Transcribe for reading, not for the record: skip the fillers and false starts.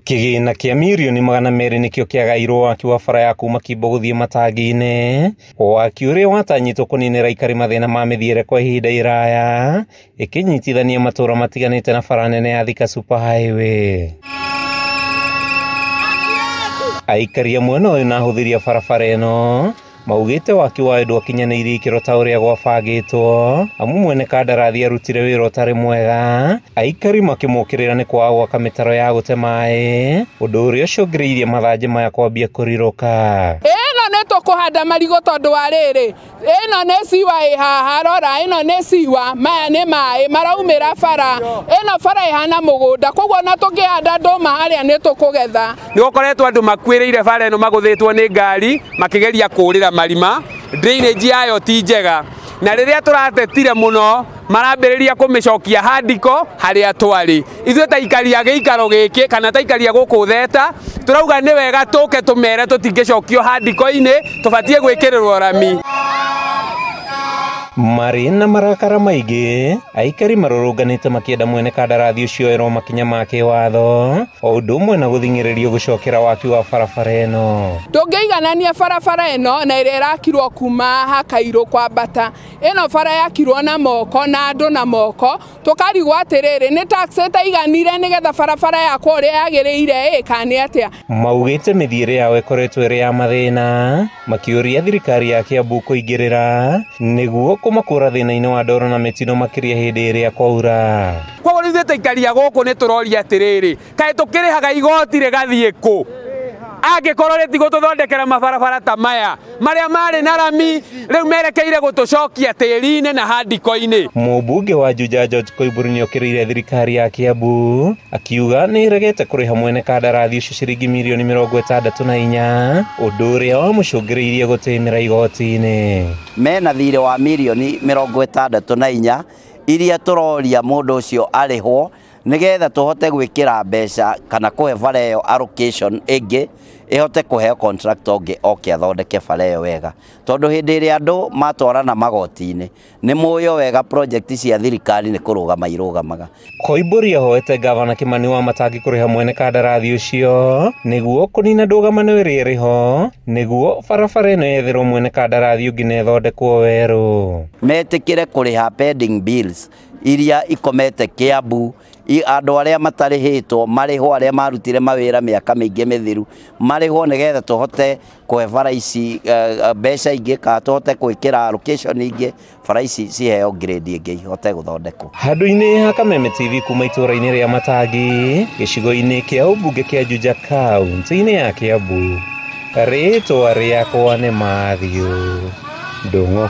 Kĩgĩna kĩa mirioni 200 nĩkĩo kĩagairwo waki wa bara ya kuma Kimbo gũthiĩ Matangi-inĩ, waki ũrĩa watanyĩtwo kũninĩra aikari mathĩna ma mĩthiĩre kwa ihinda iraya, ĩkĩnyitithania matũra matiganĩte na bara nene ya Thika Super Highway. Aikari a mwena ũyũ na ahũthĩri a barabara ĩno maugĩte waki wayo ndwakinyanĩirie ikĩro ta ũrĩa gwabangĩtwo, amu mwene kandarathi arutire wĩra ũtarĩ mwega, aikari makĩmũkĩrĩra nĩ kwaga gwaka mĩtaro ya gũte maĩ, ũndũ ũrĩa ũcũngĩrĩirie mathanjĩ maya kwambia kũrirũka. Ĩno nĩ tũkũhanda marigũ tondũ wa rĩrĩ, ĩno nĩ ciwa ĩ haha, rora ĩno nĩ ciwa, maya nĩ maĩ maraumĩra bara, ĩno bara ĩhana mũgũnda, koguo ona tũngĩhanda ndũma harĩa nĩ tũkũgetha. Nĩ gũkoretwo andũ makuĩrĩire bara ĩno magũthĩtwo nĩ ngari makĩgeria kũũrĩra marima, drainage yayo ti njega, na rĩrĩa tũratetire mũno marambĩrĩria kũmĩcokia handiko harĩa twarĩ. Ithuĩ ta aikari a gĩikaro gĩkĩ kana ta aikari a gũkũ Theta tũrauga nĩ wega tũke tũmere tũtingĩcokio handiko-inĩ, tũbatiĩ gwĩkĩrĩrwo rami. Marĩ na marakara maingĩ, aikari marũrũnganĩte makĩenda mwene kandarathi ũcio erwo makinya ma kĩwatho, o ũndũ ũmwe na gũthing'ĩrĩrio gũcokera waki wa barabara ĩno. Ndũngĩiganania barabara ĩno na ĩrĩa ĩrakirwo kuma haha Kairũ kwambata. Ĩno bara yakirwo na moko na andũ na moko, tũkarigwo atĩrĩrĩ, nĩ tax ĩtaiganire nĩgetha barabara yakwo ũrĩa yagĩrĩire ĩ kana nĩ atĩa? Maugĩte mĩthiĩre yao ĩkoretwo ĩrĩ ya mathĩna, makĩũria thirikari ya Kiambu kũingĩrĩra nĩguo kũmakũra thĩna-inĩ wa ndoro na mĩtino makĩria hĩndĩ ĩrĩa kwaura. Koguo rĩu ithuĩ ta aikari a gũkũ nĩ tũroria atĩrĩrĩ, kaĩ tũkĩrĩhaga igoti rĩgathiĩ kũ? Angĩkorwo rĩtigũtũthondekera mabarabara ta maya marĩa marĩ na rami, rĩu merekeire gũtũcokia tĩri-inĩ na handiko-inĩ. Mũmbunge wa Juja George Koimbũri nĩokĩrĩire thirikari ya Kiambu akiuga nĩ ĩregete kũrĩha mwene kandarathi ũcio ciringi mirioni 64, ũndũ ũrĩa wamũcũngĩrĩirie gũtĩmĩra igoti-inĩ. Mena thirĩ wa mirioni 64 iria tũroria mũndũ ũcio arĩhwo nĩgetha tũhote gwĩkĩra mbeca kana kũhe bara ĩyo allocation ĩngĩ ĩhote kũheo contractor ũngĩ oke athondeke bara ĩyo wega, tondũ hĩndĩ ĩrĩa andũ matwarana magoti-inĩ nĩ mũĩ wega project cia thirikari nĩ kũrũgama irũgamaga. Koimbũri ahoete gavana Kimani wa Matangi kũrĩha mwene kandarathi ũcio nĩguo kũnina ndũgamano ĩrĩa ĩrĩ ho, nĩguo barabara ĩno yetherwo mwene kandarathi ũngĩ na ĩthondekwo werũ. Metĩkĩre kũrĩha pending bills iria ikomete Kiambu, andũ arĩa matarĩhĩtwo marĩhwo, arĩa marutire mawĩra mĩaka mĩingĩ mĩthiru marĩhwo, nĩgetha tũhote kũhe bara ici mbeca ingĩ kana tũhote gwĩkĩra allocation ingĩ, bara ici ciheo grade ĩngĩ ihote gũthondekwo. Handũ-inĩ ha Kameme TV kuma itũra-inĩ rĩa Matangi, gĩcigo-inĩ kĩa ũmbunge kĩa Juja kaunti-inĩ ya Kiambu, rĩtwa rĩakwa nĩ Matthew Ndung'u.